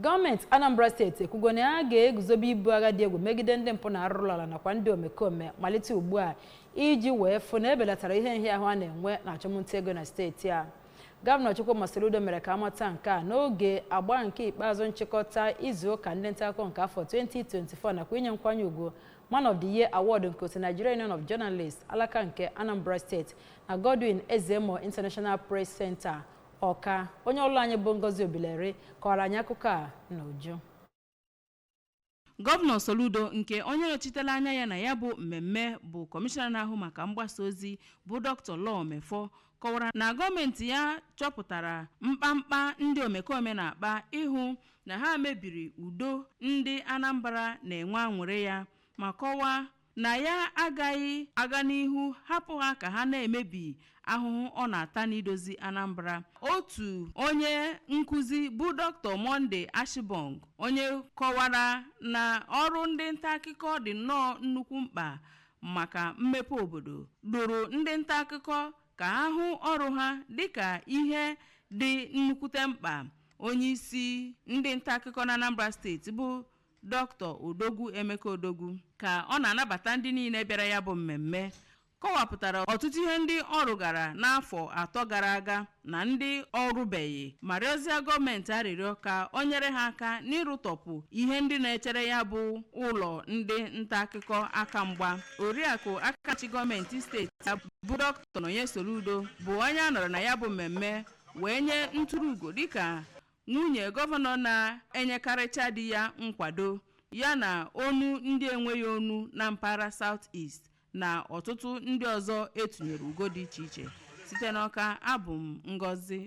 Gọọmenti Anambra Steeti ekwugo na ya ga-eguzobe ibu agha dị egwu megide ndị mpụ na arụrụ ala nakwa ndị omekome malite ugbu a, iji wee fụ na ebelatara ihe nhịahụ a na-enwe na achụmnta ego na steeti a. Gọvanọ Chukwuma Soludo mere ka amata nke a n'oge agba nke ikpeazụ nchịkọta izu ụka ndị nta akụkọ nke afọ 2024 nakwa inye nkwanye ugwu Man of the Year Award nke otu Nigeria Union of Journalists alaka nke Anambra Steeti na Godwin Ezeemo International Press Center, Ọka. Onye ọrụ anyị bụ Ngozi Obileri kọrọ anyị akụkọ a n'uju. Gọvanọ Soludo, nke onye nọchitere anya ya na ya bụ mmemme bụ kọmishọna na-ahụ maka mgbasa ozi bụ Dr. Law Mefor, kọwara na gọọmenti ya chọpụtara mkpamkpa ndị omekome na-akpa ịhụ na ha mebiri udo ndị Anambra na-enwe aṅụrị ya, ma kọwaa na ya agaghị aga n'ihu hapụ ha ka ha na-emebi ahụhụ ọ na-ata n'idozi Anambra. Otu onye nkụzi bụ Dr. Monday Ashibong, onye kọwara na ọrụ ndị nta akụkọ dị nnọọ nnukwu mkpa maka mmepe obodo, dụrụ ndị nta akụkọ ka ha hụ ọrụ ha dịka ihe dị nnukwute mkpa. Onye isi ndị nta akụkọ na Anambra Steeti bụ Dr. Odogwu Emeka Odogwu, ka ọ na-anabata ndị niile bịara ya bụ mmemme, kọwapụtara ọtụtụ ihe ndị ọ rụgara n'afọ 3 gara aga na ndị ọrụbeghị, ma rịọzie gọọmenti arịrịọ ka o nyere ha aka n'ịrụtọpụ ihe ndị na-echere ya bụ ụlọ ndị nta akụkọ aka mgba. Oriakụ akachi gọọmenti steeti bụ Dr. Nonye Soludo bụ onye a nọrọ na ya bụ mmemme wee nye ntụrụugo dịka nwunye gọvanọ na-enyekarịcha di ya nkwado, ya na onu ndị enweghị onu na mpaghara South East, na ọtụtụ ndị ọzọ etunyere ugo dị iche iche. Site n'Ọka, abụ m Ngozi.